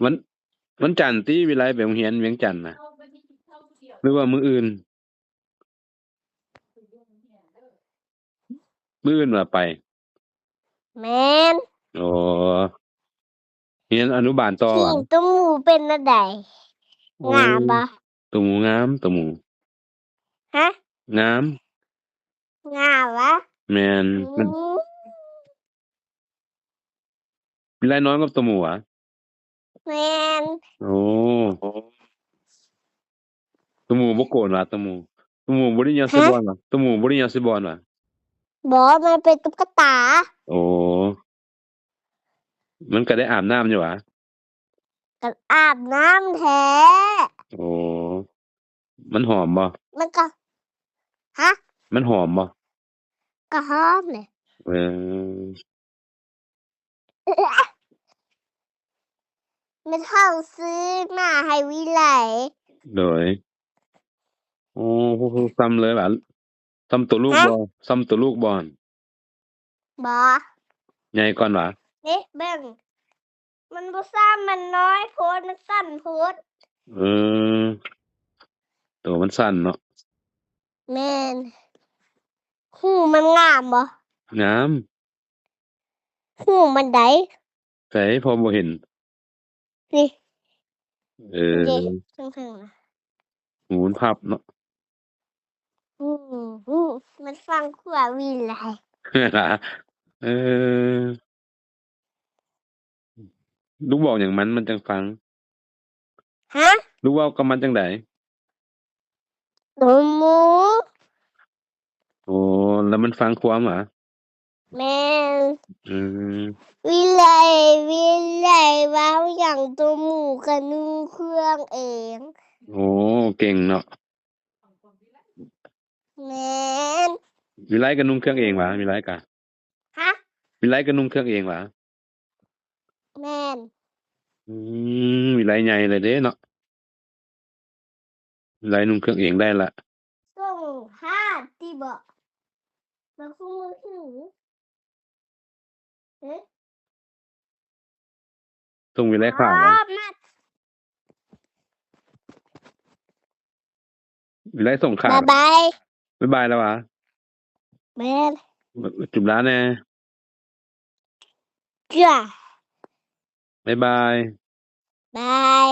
ວັນ ວັນຈັນຕິ ວິໄລໄປໂຮງຮຽນວຽງຈັນນະ ຫຼືວ່າມື້ອື່ນ? ມື້ອື່ນວ່າໄປ. ແມ່ນ. ໂອ້ ຮຽນອະນຸບານຕໍ່ຫວາ? ໂຕໝູເປັນແນວໃດ? ໂອ້ ງາມບໍ່? ໂຕໝູງາມ ໂຕໝູ. ຮະ? ງາມ. ງາມຫວາ? ແມ່ນ. ອືມ ມັນ ວິໄລນອນກັບໂຕໝູຫວາ? ແມ່ນ. ໂອ້ ໂຕໝູບໍ່ໂກນຫວາ? ໂຕໝູ ໂຕໝູບໍ່ໄດ້ຍາວໃສ່ບ່ອນຫວາ? ໂຕໝູບໍ່ໄດ້ຍາວໃສ່ບ່ອນຫວາ? ບໍ່ ມັນເປັນຕຸກກະຕາ. ໂອ້ ມັນກະໄດ້ອາບນ້ຳຢູ່ຫວາ? ກະອາບນ້ຳແທ້. ໂອ້ ມັນຫອມບໍ່? ມັນກະ ຮະ? ມັນຫອມບໍ່? ກະຫອມແຫຼະ. ເອີ ແມ່ເຖົ້າຊື້ມາໃຫ້ວິໄລ. ໂດຍ. ໂອ້ ສ່ຳເລີຍຫວາ? ສ່ຳໂຕລູກບໍ່? ສ່ຳໂຕລູກບໍ່ຫັ້ນ? ບໍ່. ໃຫຍ່ກ່ອນຫວາ? ເດ້ ເບິ່ງ ມັນບໍ່ຊ້ຳ ມັນນ້ອຍໂພດ ມັນສັ້ນໂພດ. ເອີ ໂຕມັນສັ້ນເນາະ. ແມ່ນ. ຫູມັນງາມບໍ່? ງາມ. ຫູມັນໃດ? ໃສ ພໍ່ບໍ່ເຫັນ. ນີ້ ເອີ ເດ້ ເທິງໆນະ ຫູມັນພັບເນາະ. ຫູ ຫູ ມັນຟັງຂວາວິໄລ. ເອີ ລູກບອກຫຍັງມັນ ມັນຈັ່ງຟັງ? ຮະ? ລູກເວົ້າກັບມັນຈັ່ງໃດ? ໂຕໝູ. ໂອ້ ແລ້ວມັນຟັງຄວາມຫວາ? ແມ່ນ. ອືມ ວິໄລ ວິໄລເວົ້າຫຍັງໂຕໝູກະນຸ່ງເຄື່ອງເອງ. ໂອ້ ເກັ່ງເນາະ. ແມ່ນ. ວິໄລກະນຸ່ງເຄື່ອງເອງຫວາ? ວິໄລກະ ຮະ? ວິໄລກະນຸ່ງເຄື່ອງເອງຫວາ? ແມ່ນ. ອືມ ວິໄລໃຫຍ່ແລ້ວເດ້ເນາະ. ໄລນຸ່ງເຄື່ອງເອງໄດ້ລະ. ສົ່ງຫາຕິບໍ? ມາຄູ່ມືຖື. ເອີ ສົ່ງວິໄລຂາຍ. ອໍ ມາ ວິໄລສົ່ງຂາຍ. ບາຍບາຍ. ບາຍບາຍແລ້ວຫວາ? ແມ່ນ. ຈູບລາແດ່. ຈ້າ. ບາຍບາຍ. ບາຍ.